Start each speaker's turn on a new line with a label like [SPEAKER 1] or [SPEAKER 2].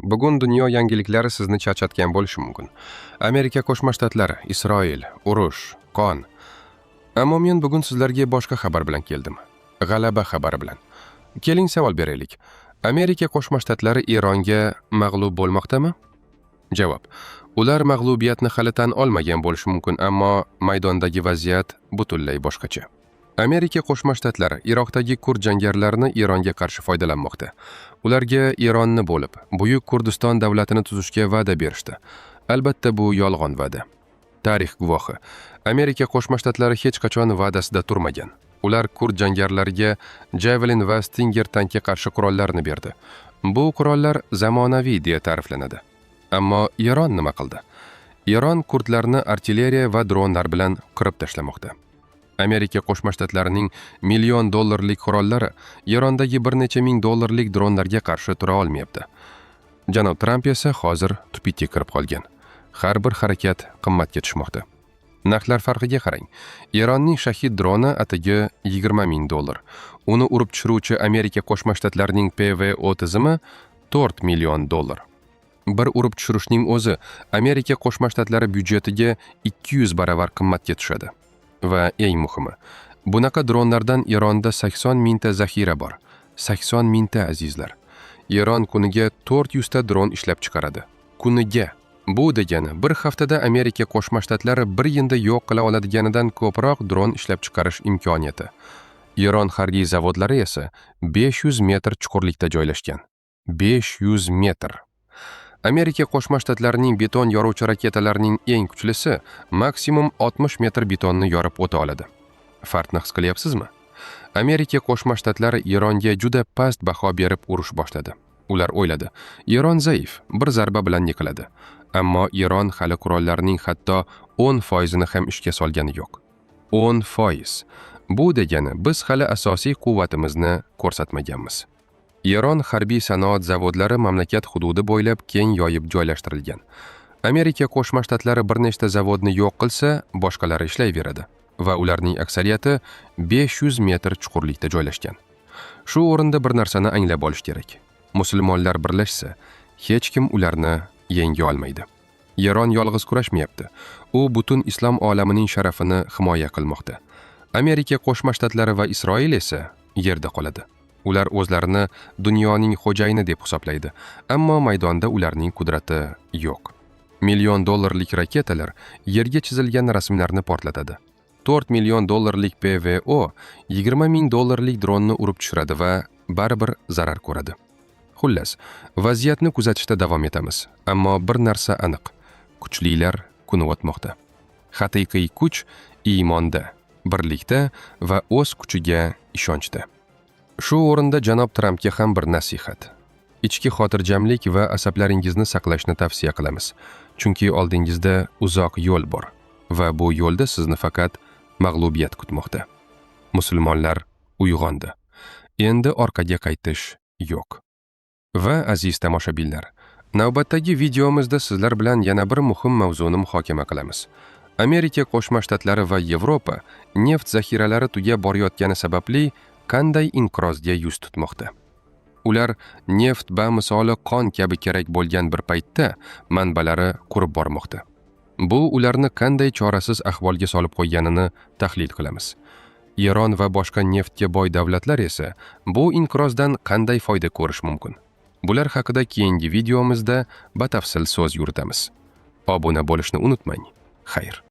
[SPEAKER 1] Bugun dunyo yangiliklari sizni charchatgan bo'lishi mumkin. Amerika Qo'shma Shtatlari, Isroil, urush, qon. Ammo men bugun sizlarga boshqa xabar bilan keldim. G'alaba xabari bilan. Keling, savol beraylik. Amerika Qo'shma Shtatlari Eronga mag'lub bo'lmoqdami? Javob: ular mag'lubiyatni hali tan olmagan bo'lishi mumkin, ammo maydondagi vaziyat butunlay boshqacha. Amerika Qo'shma Shtatlari Iroqdagi kurd jangarilarini Eronga qarshi foydalanmoqda. Ularga Eronni bo'lib, Buyuk Kurdiston davlatini tuzishga va'da berishdi. Albatta, bu yolg'on va'da. Tarix guvohi. Amerika Qo'shma Shtatlari hech qachon va'dasida turmagan. Ular kurd jangarilariga Javelin va Stinger tankga qarshi qurollarni berdi. Bu qurollar zamonaviy deya ta'riflanadi. Ammo Eron nima qildi? Eron kurdlarni artilleriya va dronlar bilan qirib tashlamoqda. Amerika Qo'shma Shtatlarining million dollarlik qurollari Erondagi bir necha ming dollarlik dronlarga qarshi tura olmayapti. Janob Tramp esa hozir тупик ka kirib qolgan. Har bir harakat qimmatga tushmoqda. Narxlar farqiga qarang. Eronning Shahid droni atigi 20 ming dollar. Uni urib tushiruvchi Amerika Qo'shma Shtatlarining PVO tizimi 4 million dollar. Bir urib tushirishning o'zi Amerika Qo'shma Shtatlari byudjetiga 200 baravar qimmatga tushadi. Va eng muhimi, bunaqa dronlardan Eronda 80 mingta zaxira bor. 80 mingta, azizlar. Eron kuniga 400 ta dron ishlab chiqaradi. Kuniga. Bu degani, bir haftada Amerika Qo'shma Shtatlari bir yilda yo'q qila oladiganidan ko'proq dron ishlab chiqarish imkoniyati. Eron harbiy zavodlari esa 500 metr chuqurlikda joylashgan. 500 metr. Amerika Qo'shma Shtatlarining beton yoruvchi raketalarining eng kuchlisi maksimum 60 metr betonni yorib o'ta oladi. Farqni his qilyapsizmi? Amerika Qo'shma Shtatlari Eronga juda past baho berib urush boshladi. Ular o'yladi: Eron zaif, bir zarba bilan yiqiladi. Ammo Eron hali qurollarining hatto 10 foizini ham ishga solgani yo'q. 10 foiz. Bu degani, biz hali asosiy quvvatimizni ko'rsatmaganmiz. Eron harbiy sanoat zavodlari mamlakat hududi bo'ylab keng yoyib joylashtirilgan. Amerika Qo'shma Shtatlari bir nechta zavodni yo'q qilsa, boshqalari ishlayveradi va ularning aksariyati 500 metr chuqurlikda joylashgan. Shu o'rinda bir narsani anglab olish kerak. Musulmonlar birlashsa, hech kim ularni yenga olmaydi. Eron yolg'iz kurashmayapti. U butun islom olamining sharafini himoya qilmoqda. Amerika Qo'shma Shtatlari va Isroil esa yerda qoladi. Ular o'zlarini dunyoning xo'jayini deb hisoblaydi, ammo maydonda ularning qudrati yo'q. Million dollarlik raketalar yerga chizilgan rasmlarni portlatadi. 4 million dollarlik PVO 20 ming dollarlik dronni urib tushiradi va baribir zarar ko'radi. Xullas, vaziyatni kuzatishda davom etamiz, ammo bir narsa aniq: kuchlilar kuni o'tmoqda. Haqiqiy kuch iymonda, birlikda va o'z kuchiga ishonchda. Shu o'rinda janob Trampga ham bir nasihat. Ichki xotirjamlik va asablaringizni saqlashni tavsiya qilamiz. Chunki oldingizda uzoq yo'l bor va bu yo'lda sizni faqat mag'lubiyat kutmoqda. Musulmonlar uyg'ondi. Endi orqaga qaytish yo'q. Va, aziz tomoshabinlar, navbatdagi videomizda sizlar bilan yana bir muhim mavzuni muhokama qilamiz. Amerika Qo'shma Shtatlari va Yevropa neft zaxiralari tugab borayotgani sababli qanday inqirozga yuz tutmoqda? Ular neft bamisoli qon kabi kerak bo'lgan bir paytda manbalari qurib bormoqda. Bu ularni qanday chorasiz ahvolga solib qo'yganini tahlil qilamiz. Eron va boshqa neftga boy davlatlar esa bu inqirozdan qanday foyda ko'rish mumkin? Bular haqida keyingi videomizda batafsil so'z yuritamiz. Obuna bo'lishni unutmang. Xayr.